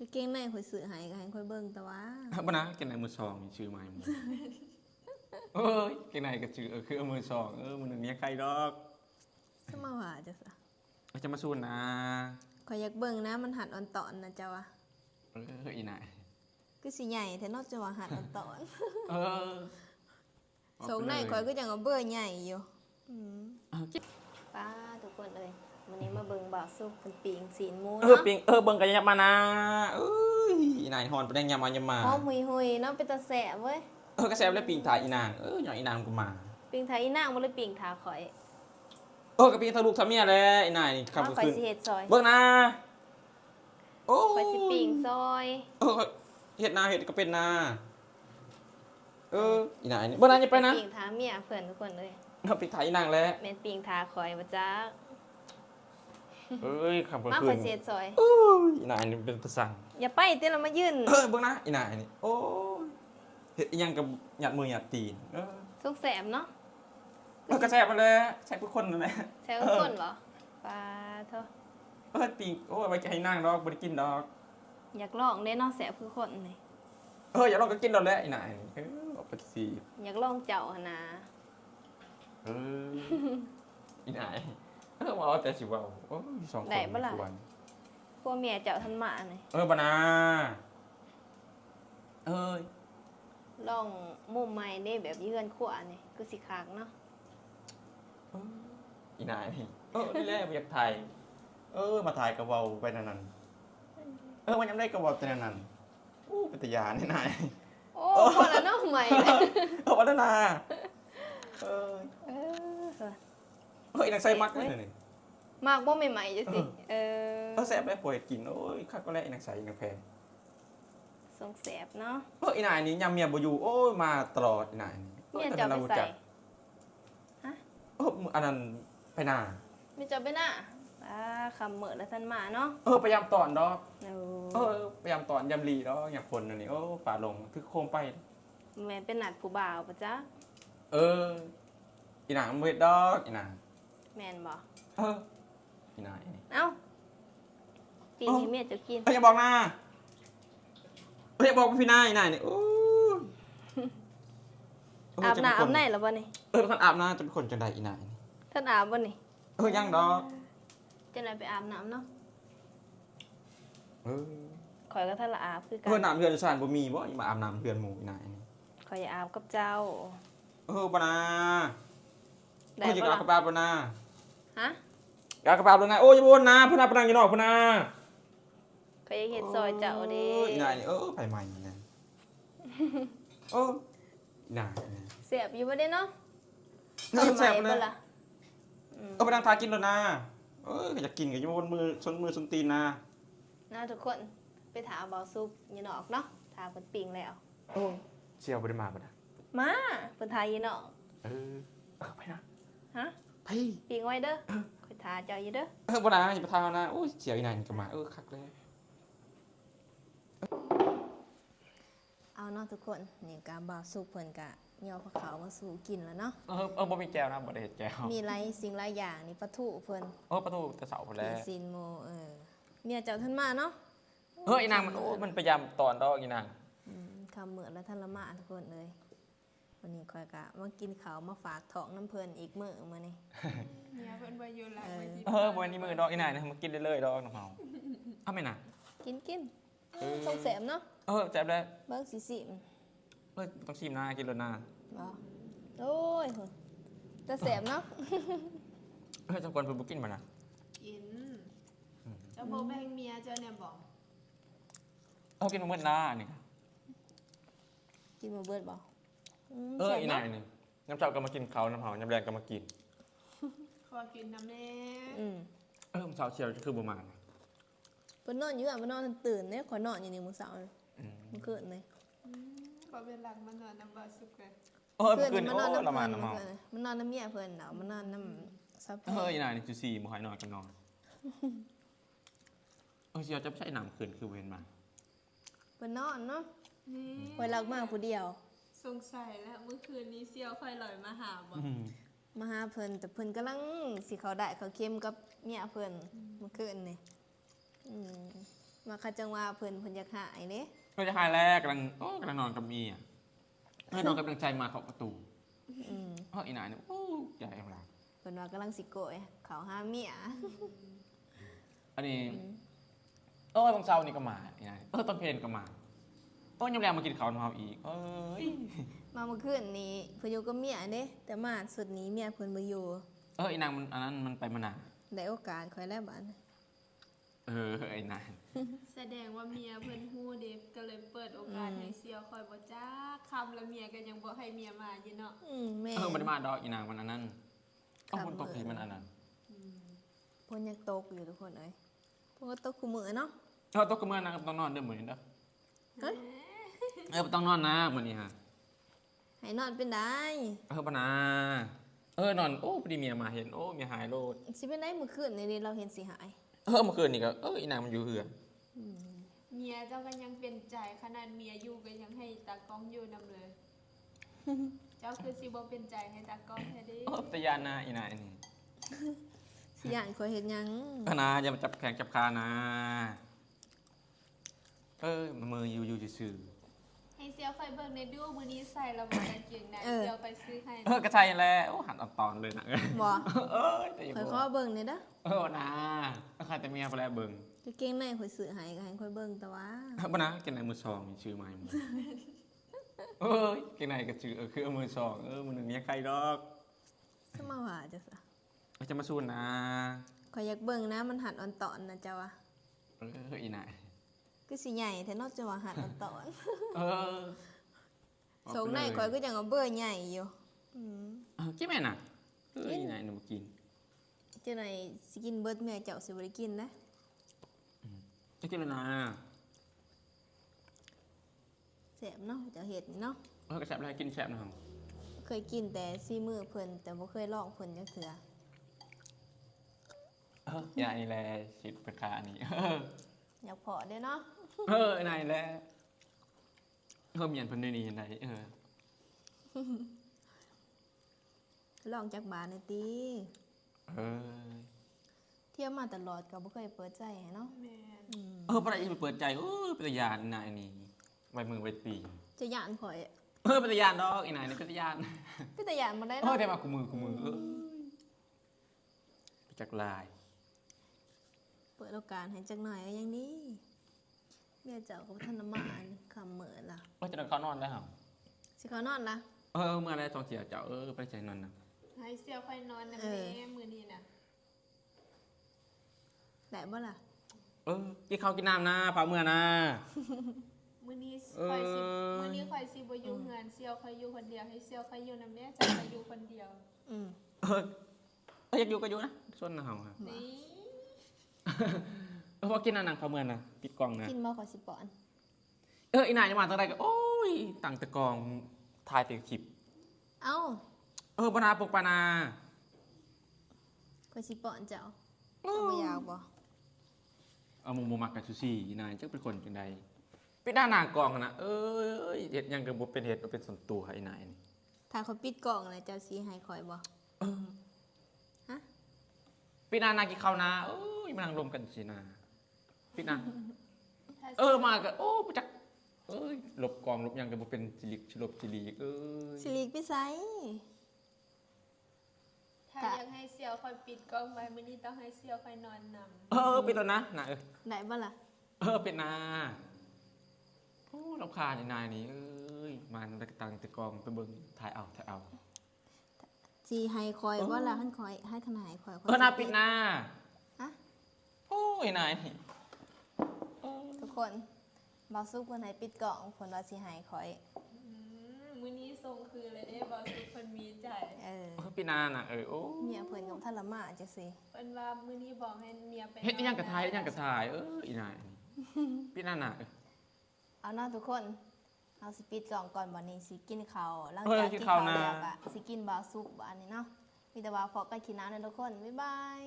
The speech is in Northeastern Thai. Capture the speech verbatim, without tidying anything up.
กางเกงในข่อยซื้อให้ก็ให้ข่อยเบิ่งแต่ว่า บ่นะ กางเกงในมือสองนี่ซื้อมาให้มึง โอ้ย กางเกงในก็ซื้อ เออ คือเอามือสอง เออ มันมีใครดอก สมาว่าจะซะ เอาจะมาสู้นะ ข่อยอยากเบิ่งนะ มันหัดอ่อนตอนนะเจ้าอะ เออ อีนาย คือสิใหญ่แท้เนาะ จะว่าหัดอ่อนตอน เออ ส่งในข่อยก็ยังเอาเบอร์ใหญ่อยู่ อืม โอเค ป้าทุกคนเอ้ย วันนี้มาเบิ่งบ่าวสุกเพิ่นปิ้งซีนหมู เออ เนาะ ปิ้ง เออ เบิ่งกันยับมานะ เอ้ย อีนายฮ้อนไปได้ยับมายับมา หอมหุยๆเนาะ เป็นตาแซ่บเว้ย เออ ก็แซ่บแล้วปิ้งถ่าอีนาง เออ หยังอีนางก็มา ปิ้งถ่าอีนางบ่เลยปิ้งถ่าข่อย เออ ก็ปิ้งถ่าลูกถ่าเมียแหละ อีนายนี่ เอา ค่ำ ข่อย คืน สิเฮ็ดซอย เบิ่งนะ โอ้ ข่อยสิปิ้งซอย เออ เฮ็ดนาเฮ็ดก็เป็นนา เออ อีนายนี่ บ่นานจะไปนะ ปิ้งถ่าเมียเพิ่นทุกคนเอ้ย เอาปิ้งถ่าอีนางแหละ แม่นปิ้งถ่าข่อยบ่จัก เอ้ย ค่ำกลาง มา คืน ข่อยสิเฮ็ดซอย เอ้ย อีนายนี่เป็นตาสั่ง อย่าไปติละมายืน เออ เบิ่งนะ อีนายนี่ โอ้ย เฮ็ดอิหยังกับหยัดมือหยัดตีน เออ สุกแซ่บเนาะ เออ ก็แซ่บมาแหละ แซ่บทุกคนนั่นแหละ แซ่บทุกคนบ่ เออ ปาโท เออ ปิ้ง โอ้ย ไว้ให้นางดอก บ่ได้กินดอก อยากลองเด้เนาะ แซ่บคือคนนี่ เออ อยากลองก็กินดอกแหละ อีนายนี่ เออ เอาไปสิ อยากลองเจ้าหั่นนะ เออ อีนาย เออ ว่าเอาแต่สิเว้า โอ้ย สองคน ได้บ่ล่ะ ควร ผัวเมียเจ้าทันมานี่ เออ บ่นะ เอ้ย ลองมุมใหม่เด้ แบบอยู่เฮือนครัวนี่ คือสิคักเนาะ เออ อีนายนี่ เออ นี่แหละบ่อยากถ่าย เออ มาถ่ายก็เว้าไปแนวนั้น เออ มันยังได้ก็เว้าแต่แนวนั้น โอ้ เป็นตาย้านนี่นาย โอ้ โอ้ พอแล้วเนาะ ใหม่ เออ พอแล้วนะ เออ เออ เฮ้ย นางใส่มักเลยนี่ มักบ่ใหม่ๆจังซี่ เออ เออ เออ แซ่บแล้ว ผัวเฮ็ดกิน โอ้ย คักก็แล้ว นางใส่นางแพง สงแซ่บเนาะ เออ อีนายนี่ยามเมียบ่อยู่ โอ้ย มาตลอด อีนายนี่ เมียเจ้าไปไส โอ้ย แต่เรารู้จัก ฮะ เออ มื้ออันนั้นไปนา เมียเจ้าไปนา อ่า ค่ำมื้อแล้วทันมาเนาะ เออ พยายามตอนดอก โอ้ เออ พยายามตอนยามหลีดอก ยามฝนนั่นนี่ โอ้ ฟ้าลง คือโคมไป แม่นเป็นนัดผู้บ่าวปะจ๊ะ เออ อีนางมันบ่เฮ็ดดอก อีนาง แม่นบ่ เออ อีนายนี่ เอ้า ปิ้งให้เมียเจ้ากิน เอ้ย อย่าบอกนะ เอ้ย อย่าบอกพี่นาย อีนายนี่ โอ้ย โอ้ย อาบน้ำ จะเป็นคน อาบในแล้วบ่นี่ เออ ท่านอาบน้ำ จะเป็นคนจังใด อีนายนี่ ท่านอาบบ่นี่ เออ ยังดอก จังใดไปอาบน้ำเนาะ เออ ข่อยก็ท่านละอาบคือกัน เออ น้ำเฮือนซานบ่มีบ่ อย่ามาอาบน้ำเฮือนหมู่ อีนายนี่ ข่อยอยากอาบกับเจ้า เออ บ่นะ ได้ เออ อย่า บ่ล่ะ เอากระเป๋าบ่นะ ฮะ อย่าเอากระเป๋าบ่นะ โอ้ย อย่าบ่นนะ พุ้นนะ ไปนั่งอยู่นอกพุ้นนะ ข่อยอยากเฮ็ดซอยเจ้าเด้ โอ้ย อีนายนี่ เออ ไปใหม่นี่นะ เออ อีนายนี่ แซ่บอยู่บ่เด้เนาะ เออ แซ่บเลย ไปใหม่บ่ล่ะ อืม เออ ไปนั่งทากินแล้วนะ เออ อยากกินก็อย่ามาวนมือ ซนมือซนตีนนะ นะทุกคน ไปถ่าบ่าวสุกอยู่นอกเนาะ ถ่าเพิ่นปิ้งแล้ว โอ้ เสี่ยวบ่ได้มาบ่นะ มา เพิ่นถ่าอยู่นอก เออ เออ ไปนะ ฮะ ไป ปิ้งไว้เด้อ เออ ข่อยถ่าเจ้าอยู่เด้อ เออ บ่นะ อย่าไปถ่านะ โอ้ย เสี่ยวอีนายนี่ก็มา เออ คักเลย เอาเนาะทุกคน นี่ก็บ่าวสุกเพิ่นก็ย่อพาข้าวมาสู่กินแล้วเนาะ เออ เออ บ่มีแจ่วนะ บ่ได้เฮ็ดแจ่ว มีหลายสิ่งหลายอย่างนี่ ปลาทูเพิ่น เออ ปลาทูแต่เช้าพุ้นแหละ ปิ้งซีนหมู เออ เมียเจ้าทันมาเนาะ เฮ้ย อีนางมัน โอ้ มันพยายามตอนดอก อีนาง อืม ค่ำมื้อแล้วทันละมาทุกคนเอ้ย วันนี้ข่อยก็มากินข้าวมาฝากท้องนำเพิ่นอีกมื้อมื้อนี้ เมียเพิ่นบ่อยู่หลายมื้อ เออ บ่มีมื้อดอก อีนายนะ มากินเรื่อยๆดอกนำเฮา เอาไหมนะ กินกิน เออ ต้องแซ่บเนาะ เออ แซ่บเลย เบิ่งสิซิม เอ้ย ต้องซิมนะ กินแล้วนะ บ่ โอ้ย โห แต่แซ่บเนาะ เฮ้ย จังกวนเพิ่นบ่กินบ่นะ กิน อืม เจ้าบ่แบ่งเมียเจ้าแน่บ่ เอากินมาเบิดนะนี่ กินมาเบิดบ่ อืม เออ แซ่บเนาะ อีนายนี่ ยามเช้าก็มากินข้าวนำเฮา ยามแลงก็มากิน ขอกินนำแน่ อืม เออ เช้าเชียวคือบ่มานะ เพิ่นนอนอยู่อะ เพิ่นนอนตื่นเด้ ข่อยนอนอยู่นี่มื้อเช้า อืม มื้อคืนนี่ อืม บ่เป็นหลังมานอนนำบ่าวสุกเลย เออ คืนนี้ มื้อคืน มานอนนำ โอ้ เพิ่น ละหมาดละหมาด มื้อคืนนี่ มานอนนำเมียเพิ่นดอก มานอนนำสาวแพร เฮ้ย นายนี่จุสี่บ่ให้นอนก็นอน เออ เชียวจะไปใช้น้ำคืนคือบ่เห็นมา เพิ่นนอนเนาะ นี่ ข่อยลักมาผู้เดียว สงสัยแล้ว มื้อคืนนี้เสี่ยวค่อยลอยมาหาบ่ อืม มาหาเพิ่น แต่เพิ่นกำลังสิเข้าได้เข้าเข็มกับเมียเพิ่น อืม มื้อคืนนี่ อืม มาคัดจังหวะเพิ่น เพิ่นอยากหายเด้ ก็จะหายแล้วกำลังโอ้กำลังนอนกับเมียเฮ้ยนอนกำลังใจมาเคาะประตู อืม เฮ้ยอีนายเนี่ยโอ้ใจเอ็มลา เพิ่นว่ากำลังสิโกยเขาหาเมีย อันนี้เออบางเช้านี่ก็มาอีนายเออตอนเพลนก็มาเออยามแรงมากินข้าวนำเฮาอีกเอ้ย มาเมื่อคืนนี้เพิ่นอยู่กับเมียเด้ แต่มาสุดนี้เมียเพิ่นบ่อยู่ เอออีนางมันอันนั้นมันไปมานาน ได้โอกาสข่อยแล้วบัด เออไอ้นาย แสดงว่าเมียเพิ่นฮู้เด้ก็เลยเปิดโอกาส อืม ให้เสี่ยวข่อยบ่จักคำ แล้วเมียก็ยังบ่ให้เมียมาอยู่เนาะ อืมแม่ เออมันได้มาดอกอีนางมันอันนั้นเออมันตกที่มันอันนั้น อืม เพิ่นยังตกอยู่ทุกคนเอ้ยเพิ่นก็ตกคู่มื้อเนาะ เออตกก็เมื่อนางต้องนอนเด้อมื้อนี้เด้อ ฮะ เออบ่ต้องนอนนะมื้อนี้ฮะ ให้นอนเป็นได้ เออปะนาเออนอนโอ้พอดีเมียมาเห็นโอ้เมียหายโลด สิเป็นได้มื้อคืนนี้เด้ เราเห็นสิหาย เออเมื่อคืนนี่ก็เอออีนางมันอยู่เฮือน อืม เมียเจ้าก็ยังเป็นใจ ขนาดเมียอยู่ก็ยังให้ตากล้องอยู่นำเลย เจ้าคือสิบ่เป็นใจให้ตากล้องแท้เด้ โอ้ตะยานนาอีนายนี่ สิย่านข่อยเฮ็ดหยัง ปะนาอย่ามาจับแขนจับขานะเออมืออยู่อยู่ซื่อ ให้เสี่ยวข่อยเบิ่งในดูมื้อนี้ใส่แล้วบ่กางเกงใน เออ เสี่ยวข่อยซื้อให้ เออกระชัยแล้วโอ้หันอ่อนๆเลยนะ บ่ เออแต่อย่า ข่อย บ ข อ อก เบิ่งแหน่เด้อ เออนะใครแต่เมียไปแล้วเบิ่ง กางเกงในข่อยซื้อให้ก็ให้ข่อยเบิ่งแต่ว่า เออปะนาเกงในมือสองนี่ซื้อมาให้มึงเออเกงในก็ซื้อเออคือเอามือสองเออมือหนึ่งเนี่ยใครดอก สมาว่าจังซะ เออจะมาสู้นะ ข่อยอยากเบิ่งนะ มันหัดอ่อนตอนนะเจ้าว่า เอออีนาย คือสิใหญ่แท้เนาะจังว่าหัดอ่อนตอน เออ ส่งในข่อยก็จังว่าเบอร์ใหญ่อยู่ อืม เออกินไหมน่ะเอออีนายหนูกิน จังได๋สิกินเบิดเมียเจ้าสิบ่ได้กินนะ จะกินแล้วนะ แซ่บเนาะเจ้าเฮ็ดนี่เนาะ เออกระแซบอะไรกินแซบนะครับ เคยกินแต่ซีมือเพิ่นแต่บ่เคยลองเพิ่นจักเทื่อ เอออย่างนี้แหละชิดไปค่าอันนี้ เออ อยากพอเด้เนาะ เออไหนแหละเออเมียนเพันนี่นี่ไหนเออ ลองจักบาทหน่อยติ เออ เที่ยวมาตลอดก็บ่เคยเปิดใจให้เนาะ แม่น อืม เออปะได้ไปเปิดใจเออเป็นตะยานนายนี่ใบมือใบปี จะย่านข่อย เออเป็นตะยานดอกอีนายนี่เป็นตะยาน เป็นตาย่านบ่ได้ เออ เนาะ ได้มากูมือกูมือเออไปจักลาย เปิดโอกาสให้จักหน่อยก็ยังดีเมียเจ้าก็บ่ทันได้มาอันคำมื้อละ เออจะนอนเขานอนแล้วเหรอ สิเข้านอนละ เออเมื่อไรทองเสียเจ้าเออไปใจนอนนะ ให้เสี่ยวข่อยนอนนำ เออ แน่มื้อนี้นะ ได้บ่ล่ะ เออกินข้าวกินน้ำนะพาเมื่อนะ มื้อนี้ เออ ข่อยสิมื้อนี้ข่อยสิบ่อยู่เฮือนเสี่ยวข่อยอยู่คนเดียว ให้เสี่ยวข่อยอยู่นำแน่เจ้าข่อยอยู่คนเดียว อืม เออเอออยากอยู่ก็อยู่นะส่วนหนาวครับ นี่ เออพอกินอันนั้นข้าวเมื่อนะปิดกล่องนะ กินบ่ข่อยสิป้อน เอออีนายจะมาตั้งแต่ก็โอ้ยตั้งแต่กองถ่ายแต่คลิป เอ้า เออปานาปกปานา ข่อยสิป้อนเจ้า อืม เจ้าบ่อยากบ่ เอาหมูหมูหมักกับซูซี่อีนายจักเป็นคนจังใดปิดหน้านางกองนะเอ้ยเห็ดหยังก็บ่เป็นเห็ดบ่เป็นส่วนตัวอีนายนี่ ถ้าข่อยปิดกล่องแล้วเจ้าสิให้ข่อยบ่ เออ ฮะ ปิดหน้านางกินข้าวนะเอ้ยมานั่งรวมกันสินะปิดหน้า ถ้า เออมาก็โอ้บ่จักเอ้ยหลบกองหลบหยังก็บ่เป็นสิริกสิหลบสิริกเอ้ย สิริกไปไส ถ้าอยากให้เสี่ยวข่อยปิดกล้องไว้มื้อนี้ต้องให้เสี่ยวข่อยนอนนำ เออปิดแล้วนะนะเออ ได้บ่ล่ะ เออเป็นนาโอ้รำคาญไอ้นายนี่เอ้ยมาตั้งแต่กองไปเบิ่งถ่ายเอาถ่ายเอา สิให้ข่อย โอ้ บ่ล่ะคันข่อยให้ขนาดให้ข่อย เออนาปิดนา ฮะ โอ้ยนายนี่โอ้ ทุกคนบ่าวสุกเพิ่นให้ปิดกล่องเพิ่นว่าสิให้ข่อย อืมมื้อนี้ส่งคืนเลยเด้บ่าวสุกเพิ่นมีใจ เออ เออปิดนานะเออโอ้ เมียเพิ่นก็บ่ทันละมาจังซี่ เพิ่นว่ามื้อนี้บอกให้เมียไป เฮ็ดอีหยังกะถ่าย นอน เฮ็ดอีหยังกะถ่ายเอออีนายนี่ปิดนานะเออ เอาเนาะทุกคน เฮาสิปิดกล่องก่อนบัดนี้สิกินข้าวหลัง เออ จาก กิน กิน ข้าว ข้าว นะ แล้วก็สิกินบ่าวสุกบัดนี้เนาะ มีแต่ว่าพอกันคลิปหน้าเด้อทุกคน บ๊ายบาย